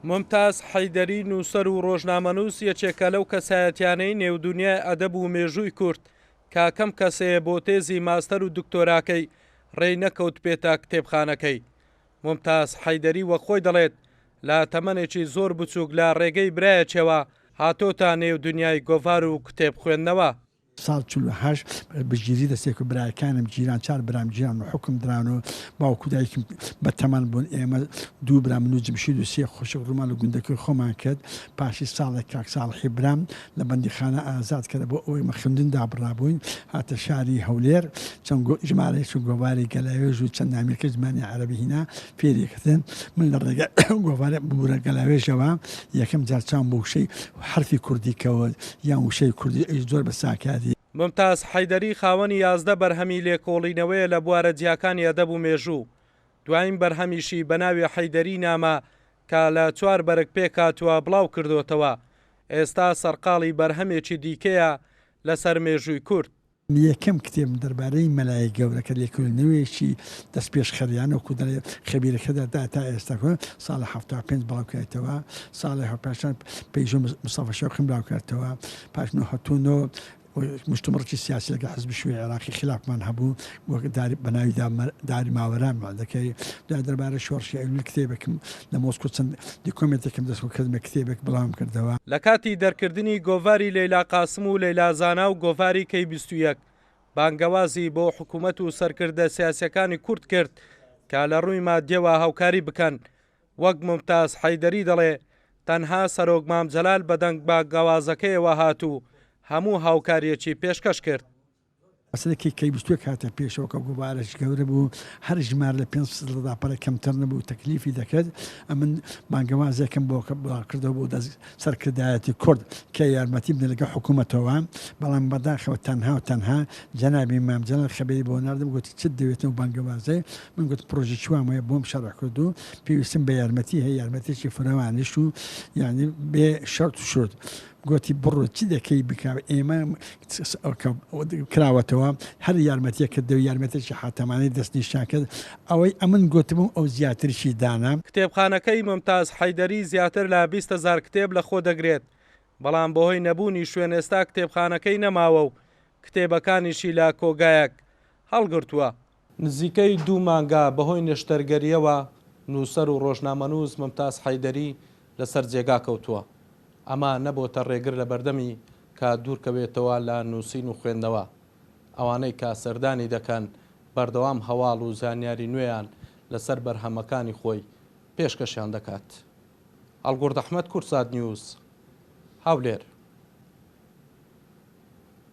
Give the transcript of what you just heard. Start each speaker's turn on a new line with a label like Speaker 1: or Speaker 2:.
Speaker 1: مومتاز حەیدەری نووسەر و ڕۆژنامەنووس یەکێکە لەو کەسایەتیانەی نێو دونیای ئەدەب و مێژووی کورد کە کەم کەسەیە بۆ تێزی ماستەر و دکتۆراکەی ڕێی نەکەوتبێتە کتێبخانەکەی. مومتاز حەیدەری وەک خۆی دەڵێت لە تەمەنێکی زۆر بچووک لە ڕێگەی برایەکیەوە هاتۆتە نێو دونیای گۆڤار و کتێب خوێندنەوە.
Speaker 2: ساڵ 48 بە گیری دەستێک و برایەکانم گیران، چار برام گیران و حوکم دران و باوک و دایکم بە تەمەن بوون، ئێمە دوو برا من و جمشید و سێ خوشک ڕوومان لە گوندەکەی خۆمان کرد، پاشی ساڵێک کاک ساڵحی برام لە بەندیخانە ئازاد کرا بۆ ئەوەی مە خوێندن دابڕابووین هاتە شاری هەولێر چەند ژمارەیەکی گۆڤاری گەلاوێژ و چەند نامیلکەی زمانی عەرەبی هینا فێری کردن من لە ڕێگای گۆڤاری ببورە گەلاوێژەوە یەکەم جار چاوم بە وشەی حەرفی کوردی کەوت یان وشەی کوردی ئەویش زۆر بە ساکاری.
Speaker 1: مومتاز حەیدەری خاوەنی 11 بەرهەمی لێکۆڵینەوەیە لە بوارە جیاکانی ئەدەب و مێژوو، دوایین بەرهەمیشی بە ناوی حەیدەری نامە کە لە چوار بەرگ پێکهاتووە بڵاوکردۆتەوە، ئێستا سەرقاڵی بەرهەمێکی دیکەیە لەسەر مێژووی کورد.
Speaker 2: یەکەم کتێبم دەربارەی مەلای گەورە کە لێکۆلینەوەیەکی دەستپێشخەریانە وەکو دەڵێ خەبیرەکەدا دا تا ئێستا ساڵی 75 بڵاو کرایتەوە ساڵی پاشان پەیژە مستەفا شەوقیم بڵاو کردەوە پاش 99 مشتومڕێکی سیاسی لەگەڵ حزبی شیوعی عێراقی خلافمان هەبوو وەک داری بە ناوی داری ماوەران دەکەی دوای دەربارەی شۆڕشی ئەیلول کتێبێکم لە مۆسکۆ چەند دیکۆمێنتێکم دەست کردمە کتێبێک بڵاوم کردەوە.
Speaker 1: لە کاتی دەرکردنی گۆڤاری لەیلا قاسم و لەیلا زانا و گۆڤاری کەی 21 بانگەوازی بۆ حکومەت و سەرکردە سیاسیەکانی کورد کرد کە لە ڕووی مادیەوە هاوکاری بکەن وەک مومتاز حەیدەری دەڵێ تەنها سەرۆک مام جەلال بەدەنگ بانگەوازەکەیەوە هات و هەموو هاوکاریەکی پێشکەش کرد.
Speaker 2: مەسەلەی کەی 21 هاتە پێشەوە کە گۆڤارەش گەورە بوو هەر ژمارە لە 500 لاپەرە کەمتر نەبوو تەکلیفی دەکرد ئەمن بانگەوازێکم بۆ بڵاوکردەوە بۆ دەست سەرکردایەتی کورد کە یارمەتی بدەن لەگەڵ حکوومەتەوە بەڵام بەداخەوە تەنها و تەنها جەنابی مام جەلال خەبەری بۆ ناردم گوتی چت دەوێتن و بانگەوازێ من گوتم پرۆژەکی وام هەیە بۆم شەرح کرد و پێویستم بە یارمەتی هەیە یارمەتیی فراوانیش و یعنی بێ شەرت و شورت گوتی بڕۆ چی دەکەی بکە ئێمە کراوەتەوە هەر یارمەتیەک کردەوە یارمەتێکی حاتەمانی دەستنیشان کرد ئەوەی ئەمن گوتبووم ئەو زیاتریشی دانا.
Speaker 1: کتێبخانەکەی مومتاز حەیدەری زیاتر لە 20 هەزار کتێب لە خۆ دەگرێت، بەڵام بەهۆی نەبوونی شوێن ئێستا کتێبخانەکەی نەماوە و کتێبەکانیشی لە کۆگایەک هەڵگرتووە. نزیکەی دوو مانگە بەهۆی نەشتەرگەرییەوە نووسەر و ڕۆژنامەنووس مومتاز حەیدەری لەسەر جێگا کەوتووە. ئەمە نەبۆتە ڕێگر لەبەردەمی کە دوورکەوێتەوە لە نووسین و خوێندنەوە. ئەوانەی کە سەردانی دەکەن بەردەوام هەواڵ و زانیاری نوێیان لەسەر بەرهەمەکانی خۆی پێشکەشیان دەکات. هەڵگورد ئەحمەد، کوردسات نیوز، هەولێر.